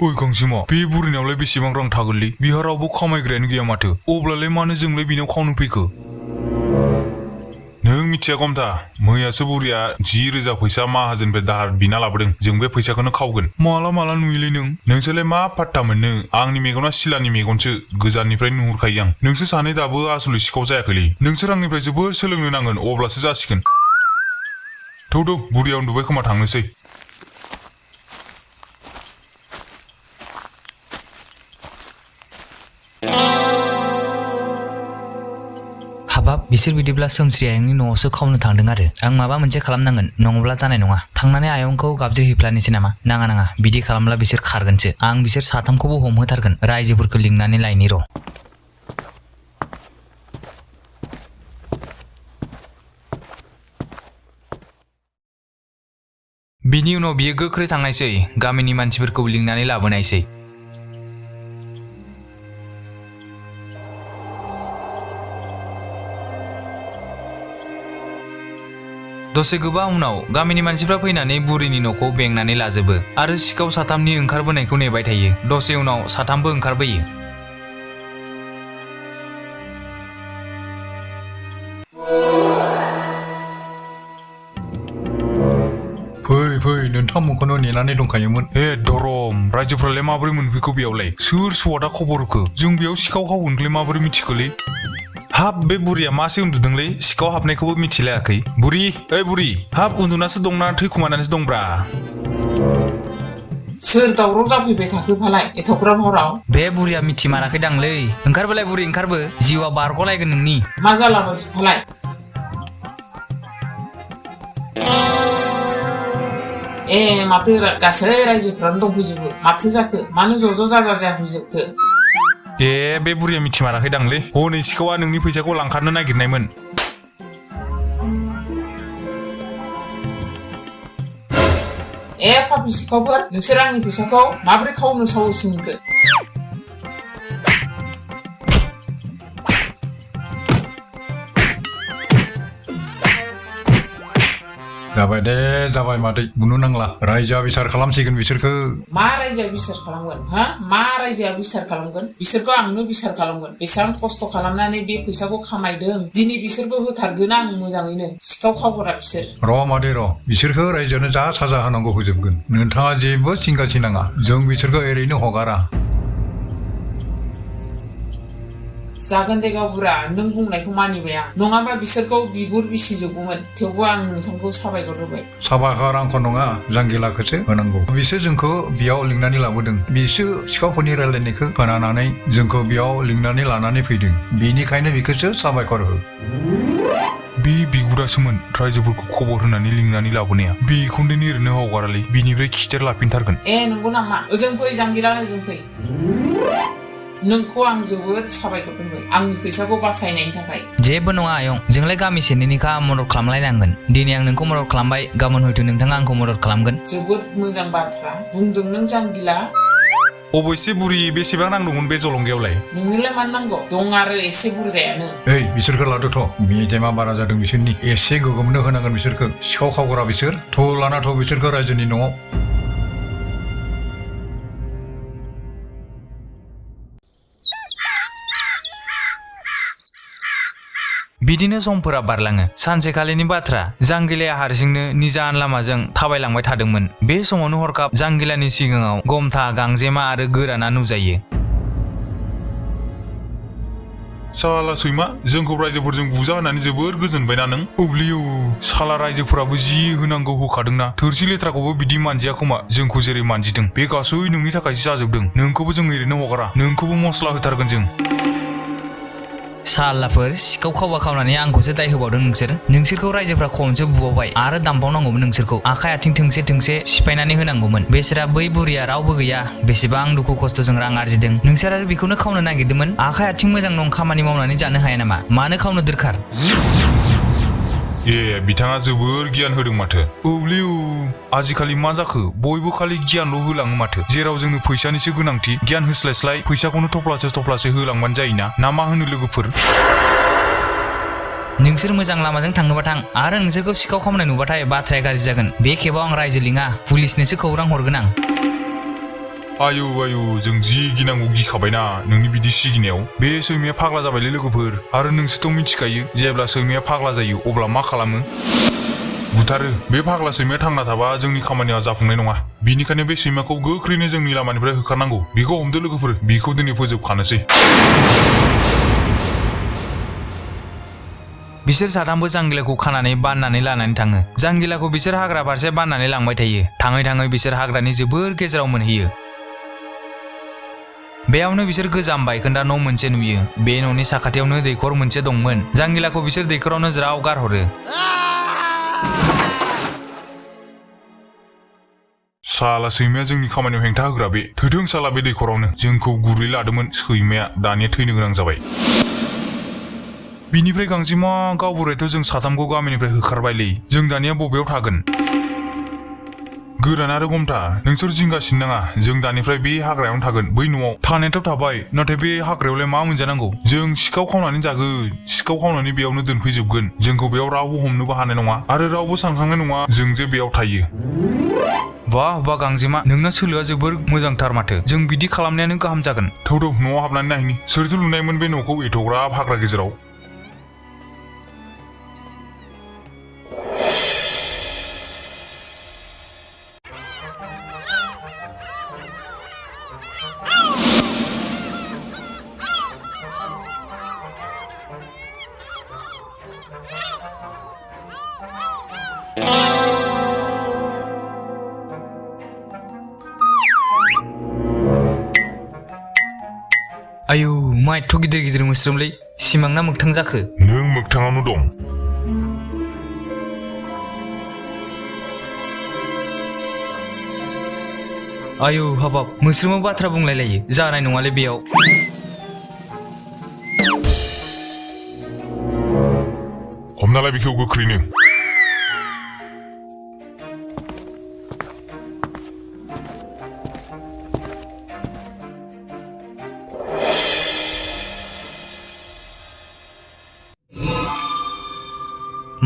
ओइ गांजेमा बे बुरिनावलाय बेसेबां रां थागोनलै बिहा रावबो खामायग्रायानो गैया माथो अब्लालाय मानो जोंलाय बिनाव खावनो फैखो नों मिथिया गमथा मैयासो बुरिया 10,000 फैसा माहाजोननिफ्राय दाहार बिना लाबोदों जों बे फैसाखौनो खावगोन माला माला नुयोलै नोंसोरलाय मा पात्ता मोननो आंनि मेगना सिलानि मेगनसो गोजाननिफ्राय नुहुरखायो आं नोंसोर सानै दाबो आसलै सिखाव जायाखैलै नोंसोर आंनिफ्राय जोबोर सोलोंनो नांगोन अब्लासो जासिगोन थौ बुरिया उन्दुबाय खोमा थांनोसै हाबाब बिसोर बिदिब्ला सोमस्रि आयंनि न'आवसो खावनो थांदों आरो आं माबा मोनसे खालामनांगोन नङाब्ला जानाय नङा थांनानै आयंखौ गाबज्रिहैफ्लानोसै नामा नाङा बिदि खालामब्ला बिसोर खारगोनसो आं बिसोर साथामखौबो हमहोथारगोन रायजोफोरखौ लिंनानै लायनि र' बिनि उनाव बियो गोख्रै थांनायसै गामिनि मानसिफोरखौ लिंनानै लाबोनायसै दसे गोबाव उनाव गामिनि मानसिफ्रा फैनानै बुरिनि न'खौ बेंनानै लाजोबो आरो सिखाव साथामनि ओंखारबोनायखौ नेबाय थायो दसे उनाव साथामबो ओंखारबोयो फै नोंथांमोनखौनो नेनानै दंखायोमोन दरम रायजोफ्रालाय माबोरै मोनफैखो बेयावलाय सोर सवादा खबर होखो जों बेयाव सिखाव खावगोनखौलाय माबोरै मिथिखोलै हाब बे बुरिया मासे उन्दुदोंलै सिखाव हाबनायखौबो मिथिलायाखै बुरि ओइ बुरि हाब उन्दुनासो दंना थैखुमानानैसो दंब्रा सोर दावराव जाफैबाय थाखो फालाय एथ'ग्राब हराव बे बुरिया मिथिमाराखै दांलै ओंखारबोलाय बुरि ओंखारबो जिउआ बारग'लायगोन नोंनि मा जालाबाय फालाय माथो गासै रायजोफ्रानो दंफैजोबो माथो जाखो मानो ज' जाजा जाफैजोबखो बे बुरिया मिथिमाराखै दांलै हनै सिखावा नोंनि फैसाखौ लांखारनो नागिरनायमोन पापि सिखावफोर नोंसोर आंनि फैसाखौ माबोरै खावनो साहस मोनखो जाबाय मादै बुंनो नांला रायजोआ बिसार खालामसिगोन बिसोरखौ मा रायजोआ बिसार खालामगोन मा रायजोआ बिसार खालामगोन बिसोरखौ आंनो बिसार खालामगोन बेसेबां खस्थ' खालामनानै बे फैसाखौ खामायदों दिनै बिसोरखौ होथारगोन आं मोजाङैनो सिखाव खावग्रा बिसोर मादै बिसोरखौ रायजोआनो जा साजा होनांगौ होजोबगोन नोंथाङा जेबो सिंगा सिनाङा जों बिसोरखौ ओरैनो हगारा जागोन दे गावबुरा नों बुंनायखौ मानिबाय आं नङाबा बिसोरखौ बिगुर बिसिजोबगौमोन थेवबो आं नोंथांखौ साबायखर होबाय साबायखर आंखौ नङा जांगिलाखौसो होनांगौ बिसोर जोंखौ बेयाव लिंनानै लाबोदों बिसोर सिखावफोरनि रायलायनायखौ खोनानानै जोंखौ बेयाव लिंनानै लानानै फैदों बेनिखायनो बिखौसो साबायखर हो बे बिगुरासोमोन रायजोफोरखौ खबर होनानै लिंनानै लाबोनाया बेखौनो ओरैनो हगारालै बिनिफ्राय खिथेर लाफिनथारगोन नंगौ नामा ओजों फै जांगिला ओजों फै नोंखौ आं जोबोद साबायखर होबाय आंनि फैसाखौ बासायनायनि थाखाय जेबो नङा आयं जोंलाय गामि सेरनिखा मदद खालामलायनांगोन दिनै आं नोंखौ मदद खालामबाय गाबोन हयथ' नोंथाङा आंखौ मदद खालामगोन जोबोद मोजां बाथ्रा बुंदों नों जांगिला अबयसे बुरि बेसेबां नां दंमोन बे जलंगायावलाय नोंनोलाय मानो नांगौ दं आरो एसे बुरजायानो बिसोरखौ लादोथ' मेजेमा बारा जादों बिसोरनि एसे गोगोमनो होनांगोन बिसोरखौ सिखाव खावग्रा बिसोर लानाथ' बिसोरखौ रायजोनि न'आव बिदिनो समफोरा बारलाङो सानसेखालिनि बाथ्रा जांगिलाया हारसिंनो निजान लामाजों थाबायलांबाय थादोंमोन बे समावनो हरखाब जांगिलानि सिगाङाव गमथा गांजेमा आरो गोराना नुजायो साला सैमा जोंखौ रायजोफोरजों बुजा होनानै जोबोर गोजोनबायना नों औब्लिउ साला रायजोफोराबो जि होनांगौ होखादोंना थोरसि लेथ्राखौबो बिदि मानजिया खोमा जोंखौ जेरै मानजिदों बे गासै नोंनि थाखायसो जाजोबदों नोंखौबो जों ओरैनो हगारा नोंखौबो मस्ला होथारगोन जों सालाफोर सिखाव खावबा खावनानै आंखौसो दाय होबावदों नोंसोरखौ रायजोफ्रा खमसो बुबावबाय आरो दामबावनांगौमोन नोंसोरखौ आखाइ आथिं थोंसे सिफायनानै होनांगौमोन बेसोरा बै बुरिया रावबो गैया बेसेबां दुखु खस्थ'जों रां आरजिदों नोंसोर आरो बेखौनो खावनो नागिरदोंमोन आखाइ आथिं मोजां नं खामानि मावनानै जानो हाया नामा मानो खावनो दोरखार बिथाङा जोबोर गियान होदों माथो औब्लिउ आजिखालि मा जाखो बयबो खालि गियानल' होलाङो माथो जेराव जोंनो फैसानिसो गोनांथि गियान होस्लायस्लाय फैसाखौनो थफ्लासे होलांबानो जायोना ना मा होनो लोगोफोर नोंसोर मोजां लामाजों थांनोबा थां आरो नोंसोरखौ सिखाव खावनाय नुबाथाय बाथ्राया गाज्रि जागोन बे खेबाव आं रायजो लिङा पुलिसनोसो खौरां हरगोन आं आयु आयु जों जि गिनांगौ गिखाबायना नोंनि बिदि सिगिनायाव बे सैमाया फाग्ला जाबायलै लोगोफोर आरो नोंसोरथ' मिथिखायो जेब्ला सैमाया फाग्ला जायो अब्ला मा खालामो बुथारो बे फाग्ला सैमाया थांना थाबा जोंनि खामानिया जाफुंनाय नङा बिनिखायनो बे सैमाखौ गोख्रैनो जोंनि लामानिफ्राय होखारनांगौ बेखौ हमदो लोगोफोर बेखौ दिनै फोजोबखानोसै बिसोर साथामबो जांगिलाखौ खानानै बाननानै लानानै थाङो जांगिलाखौ बिसोर हाग्रा फारसे बाननानै लांबाय थायो थाङै थाङै बिसोर हाग्रानि जोबोर गेजेराव मोनहैयो बेयावनो बिसोर गोजाम बायखोन्दा न' मोनसे नुयो बे न'नि साखाथियावनो दैखर मोनसे दंमोन जांगिलाखौ बिसोर दैखरावनो ज्राव गारहरो साला सैमाया जोंनि खामानियाव हेंथा होग्रा बे थैथों साला बे दैखरावनो जोंखौ गुरै लादोंमोन सैमाया दानिया थैनो गोनां जाबाय बिनिफ्राय गांजेमा गावबुरायाथ' जों साथामखौ गामिनिफ्राय होखारबायलै जों दानिया बबेयाव थागोन गोरान आरो गमथा नोंसोर जिंगासिनो नाङा जों दानिफ्राय बे हाग्रायावनो थागोन बै न'आव थानायाथ' थाबाय नाथाय बे हाग्रायावलाय मा मोनजानांगौ जों सिखाव खावनानै जागोन सिखाव खावनानै बेयावनो दोनफैजोबगोन जोंखौ बेयाव रावबो हमनोबो हानाय नङा आरो रावबो सानखांनाय नङा जों जे बेयाव थायो वाह वाह गांजेमा नोंना सोलोआ जोबोर मोजांथार माथो जों बिदि खालामनायानो गाहाम जागोन थौ न'आव हाबनानै नायनि सोरथो लुनायमोन बे न'खौ एथ'ग्राब हाग्रा गेजेराव आयु मा एथ' गिदिर गिदिर मोस्रोमलै सिमांना मोगथां जाखो नों मोगथाङावनो दं आयु हाबाब मोस्रोमा बाथ्रा बुंलायलायो जानाय नङालै बेयाव हमनालाय बेखौ गोख्रैनो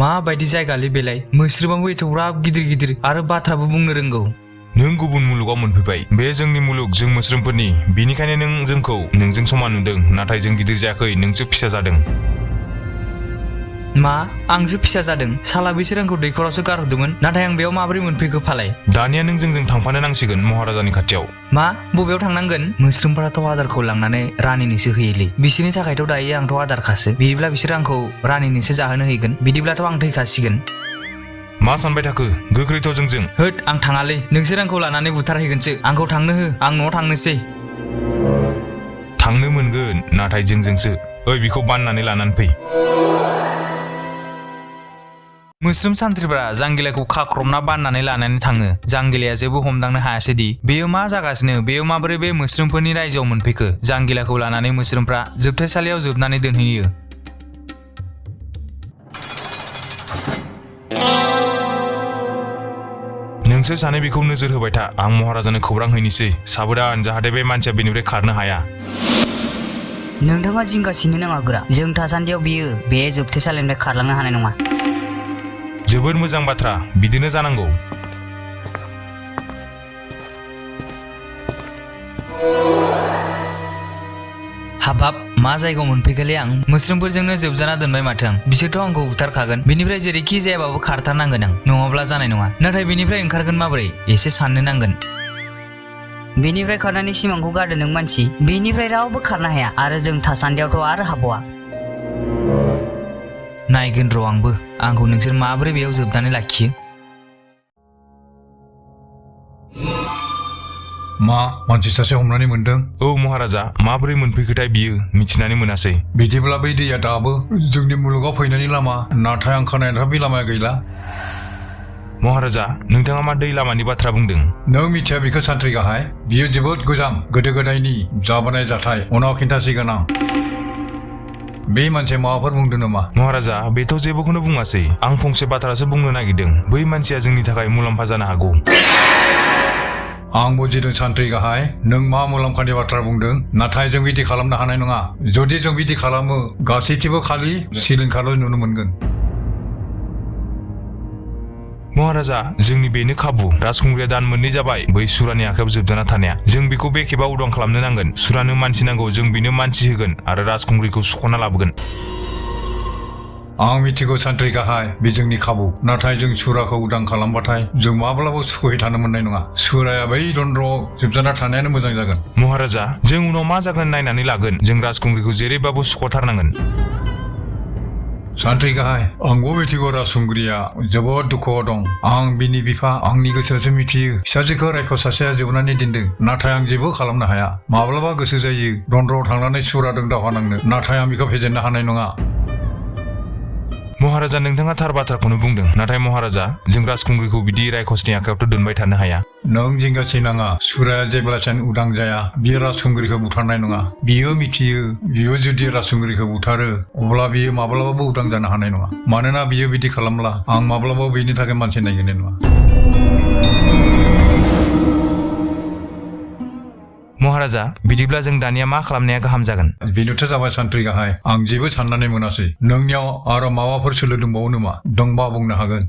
माबायदि जायगालै बेलाय मोस्रोमाबो एथ'ग्राब गिदिर गिदिर आरो बाथ्राबो बुंनो रोंगौ नों गुबुन मुलुगाव मोनफैबाय बे जोंनि मुलुग जों मोस्रोमफोरनि बिनिखायनो नों जोंखौ नोंजों समान नुदों नाथाय जों गिदिर जायाखै नोंसो फिसा जादों मा आंसो फिसा जादों साला बिसोर आंखौ दैखरावसो गारहरदोंमोन नाथाय आं बेयाव माबोरै मोनफैखो फालाय दानिया नों जोंजों थांफानो नांसिगोन महाराजानि खाथियाव मा बबेयाव थांनांगोन मोस्रोमफोराथ' आदारखौ लांनानै रानिनोसो होयोलै बिसोरनि थाखायथ' दायो आंथ' आदारखासो बिदिब्ला बिसोर आंखौ रानिनोसो जाहोनो हैगोन बिदिब्लाथ' आं थैखासिगोन मा सानबाय थाखो गोख्रैथ' जोंजों होद आं थाङालै नोंसोर आंखौ लानानै बुथारहैगोनसो आंखौ थांनो हो आं न'आव थांनोसै थांनो मोनगोन नाथाय जोंजोंसो ओइ बेखौ बाननानै लानानै फै मोस्रोम सान्थ्रिफोरा जांगिलाखौ खाख्रबना बाननानै लानानै थाङो जांगिलाया जेबो हमदांनो हायासैदि बेयो मा जागासिनो बेयो माबोरै बे मोस्रोमफोरनि रायजोआव मोनफैखो जांगिलाखौ लानानै मोस्रोमफ्रा जोबथेसालियाव जोबनानै दोनहैयो नोंसोर सानै बेखौ नोजोर होबाय था आं महाराजानो खौरां हैनोसै साबधान जाहाथे बे मानसिया बेनिफ्राय खारनो हाया नोंथाङा जिंगासिनो नाङा गोरा जों थासान्दियाव बियो बे जोबथेसालिनिफ्राय खारलांनो हानाय नङा जोबोर मोजां बाथ्रा बिदिनो जानांगौ हाबाब मा जायगायाव मोनफैखोलै आं मोस्रोमफोरजोंनो जोबजाना दोनबाय माथो आं बिसोरथ' आंखौ बुथारखागोन बेनिफ्राय जेरैखि जायाबाबो खारथारनांगोन आं नङाब्ला जानाय नङा नाथाय बेनिफ्राय ओंखारगोन माबोरै एसे साननो नांगोन बेनिफ्राय खारनायनि सिमांखौ गारदों नों मानसि बेनिफ्राय रावबो खारनो हाया आरो जों थासान्दियावथ' आरो हाबावा नायगोन र' आंबो आंखौ नोंसोर माबोरै बेयाव जोबनानै लाखियो मा मानसि सासे हमनानै मोनदों औ महाराजा माबोरै मोनफैखोथाय बियो मिथिनानै मोनासै बिदिब्ला बै दैया दाबो जोंनि मुलुगाव फैनायनि लामा नाथाय आं खोनानायनिफ्राय बे लामाया गैला महाराजा नोंथाङा मा दै लामानि बाथ्रा बुंदों नों मिथिया बेखौ सान्थ्रि गाहाय बियो जोबोद गोजाम गोदो गोदायनि जाबोनाय जाथाय उनाव खिन्थासिगोन आं बे मानसिया माबाफोर बुंदों नामा महाराजा बेथ' जेबोखौनो बुङासै आं फंसे बाथ्रासो बुंनो नागिरदों बै मानसिया जोंनि थाखाय मुलाम्फा जानो हागौ आं बुजिदों सान्थ्रि गाहाय नों मा मुलाम्फानि बाथ्रा बुंदों नाथाय जों बिदि खालामनो हानाय नङा जुदि जों बिदि खालामो गासैथिबो खालि सिलिंखारल' नुनो मोनगोन महाराजा जोंनि बेनो खाबु राजखुंग्रिया दान मोननै जाबाय बै सुरानि आखायाव जोबजाना थानाया जों बेखौ बे खेबा उदां खालामनो नांगोन सुरानो मानसि नांगौ जों बेनो मानसि होगोन आरो राजखुंग्रिखौ सुख'ना लाबोगोन आं मिथिगौ सान्थ्रि गाहाय बे जोंनि खाबु नाथाय जों सुराखौ उदां खालामबाथाय जों माब्लाबा सुखुयै थानो मोननाय नङा सुराया बै दन्द्रआव जोबजाना थानायानो मोजां जागोन महाराजा जों उनाव मा जागोन नायनानै लागोन जों राजखुंग्रिखौ जेरैबाबो सुख'थारनांगोन सान्थ्रि गाहाय आंबो मिथिगौ राजखुंग्रिया जोबोद दुखुआव दं आं बिनि बिफा आंनि गोसोआसो मिथियो फिसाजोखौ रायख' सासेया जोबनानै दोनदों नाथाय आं जेबो खालामनो हाया माब्लाबा गोसो जायो दन्द्रआव थांनानै सुरादों दावहा नांनो नाथाय आं बेखौ फेजेननो हानाय नङा महाराजा नोंथाङा थार बाथ्राखौनो बुंदों नाथाय महाराजा जों राजखुंग्रिखौ बिदि रायखसनि आखायावथ' दोनबाय थानो हाया नों जिंगासिनाङा सुराया जेब्लासिम उदां जाया बियो राजखुंग्रिखौ बुथारनाय नङा बियो मिथियो बियो जुदि राजखुंग्रिखौ बुथारो अब्ला बियो माब्लाबाबो उदां जानो हानाय नङा मानोना बियो बिदि खालामब्ला आं माब्लाबाबो बेनि थाखाय मानसि नागिरनाय नङा महाराजा बिदिब्ला जों दानिया मा खालामनाया गाहाम जागोन बेनोथ' जाबाय सान्थ्रि गाहाय आं जेबो साननानै मोनासै नोंनियाव आरो माबाफोर सोलो दंबावो नामा दंबा बुंनो हागोन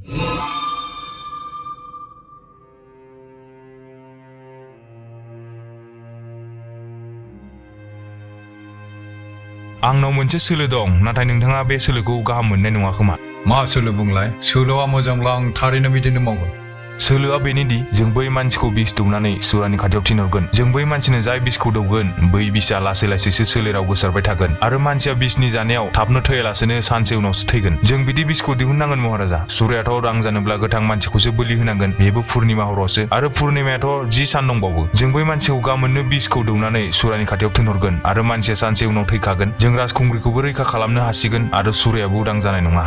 आंनाव मोनसे सोलो दं नाथाय नोंथाङा बे सोलोखौ गाहाम मोननाय नङा खोमा मा सोलो बुंलाय सोलोआ मोजांब्ला आं थारैनो बिदिनो मावगोन सोलोआ बेनोदि जों बै मानसिखौ बिस दौनानै सुरानि खाथियाव थिनहरगोन जों बै मानसिनो जाय बिसखौ दौगोन बै बिसआ लासै लासैसो सोलेराव गोसारबाय थागोन आरो मानसिया बिसनि जानायाव थाबनो थैयालासेनो सानसे उनावसो थैगोन जों बिदि बिसखौ दिहुननांगोन महाराजा सुरायाथ' रां जानोब्ला गोथां मानसिखौसो बोलि होनांगोन बेबो पुर्निमा हरावसो आरो पुर्निमायाथ' 10 सान दंबावो जों बै मानसिखौ गामोननो बिसखौ दौनानै सुरानि खाथियाव थिनहरगोन आरो मानसिया सानसे उनाव थैखागोन जों राजखुंग्रिखौबो रैखा खालामनो हासिगोन आरो सुरायाबो उदां जानाय नङा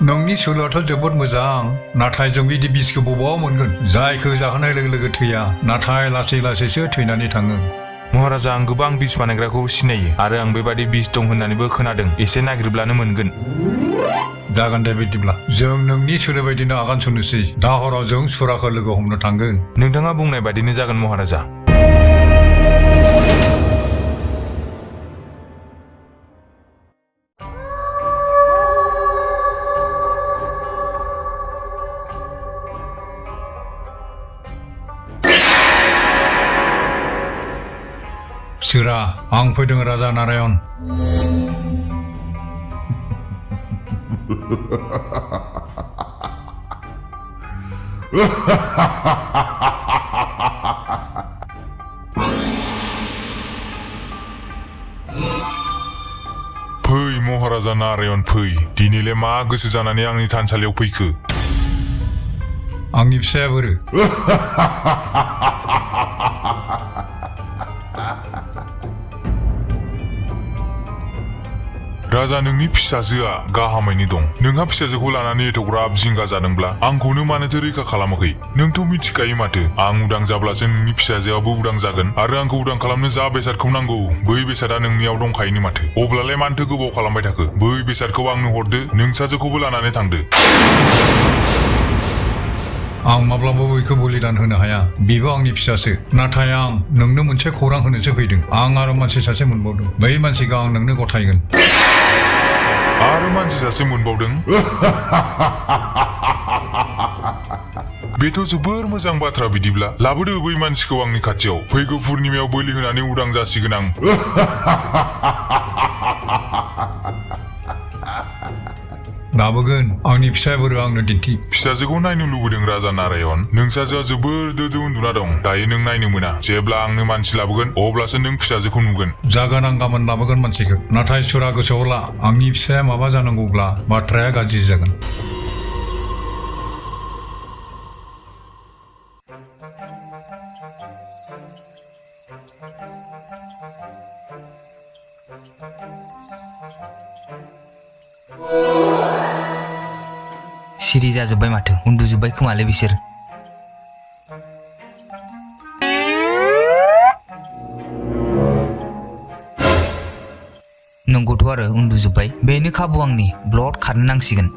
नोंनि सोलोआथ' जोबोद मोजां नाथाय जों बिदि बिसखौ बबाव मोनगोन जायखौ जाहोनाय लोगो लोगो थैया नाथाय लासै लासैसो थैनानै थाङो महाराजा आं गोबां बिस बानायग्राखौ सिनायो आरो आं बेबादि बिस दं होननानैबो खोनादों एसे नागिरब्लानो मोनगोन जागोन दे बिदिब्ला जों नोंनि सोलो बायदिनो आगान सुरनोसै दा हराव जों सुराखौ लोगो हमनो थांगोन नोंथाङा बुंनाय बादिनो जागोन महाराजा सुरा आं फैदों राजा नारायण फै महाराजा नारायण फै दिनैलाय मा गोसो जानानै आंनि थानसालियाव फैखो आंनि फिसाया बोरो राजा नोंनि फिसाजोआ गाहामैनो दं नोंहा फिसाजोखौ लानानै एथ'ग्राब जिंगा जादोंब्ला आंखौनो मानोथो रैखा खालामाखै नोंथ' मिथिखायो माथो आं उदां जाब्लासो नोंनि फिसाजोआबो उदां जागोन आरो आंखौ उदां खालामनो जा बेसादखौ नांगौ बै बेसादा नोंनियाव दंखायोनो माथो अब्लालाय मानोथो गोबाव खालामबाय थाखो बै बेसादखौ आंनो हरदो नोंसाजोखौबो लानानै थांदो आं माब्लाबाबो बेखौ बलिदान होनो हाया बेबो आंनि फिसासो नाथाय आं नोंनो मोनसे खौरां होनोसो फैदों आं आरो मानसि सासे मोनबावदों बै मानसिखौ आं नोंनो गथायगोन आरो मानसि सासे मोनबावदों बेथ' जोबोर मोजां बाथ्रा बिदिब्ला लाबोदो बै मानसिखौ आंनि खाथियाव फैगौ पुर्निमायाव बोलि होनानै उदां जासिगोन आं लाबोगोन आंनि फिसाया बोरो आंनो दिन्थि फिसाजोखौ नायनो लुबैदों राजा नारायण नोंसाजोआ जोबोर दोदो उन्दुना दं दायो नों नायनो मोना जेब्ला आंनो मानसि लाबोगोन अब्लासो नों फिसाजोखौ नुगोन जागोन आं गाबोन लाबोगोन मानसिखौ नाथाय सुरा गोसोआव ला आंनि फिसाया माबा जानांगौब्ला बाथ्राया गाज्रि जागोन सिरि जाजोब्बाय माथो उन्दुजोब्बाय खोमालै बिसोर नंगौथ' आरो उन्दुजोब्बाय बेनो खाबु आंनि ब्लड खारनो नांसिगोन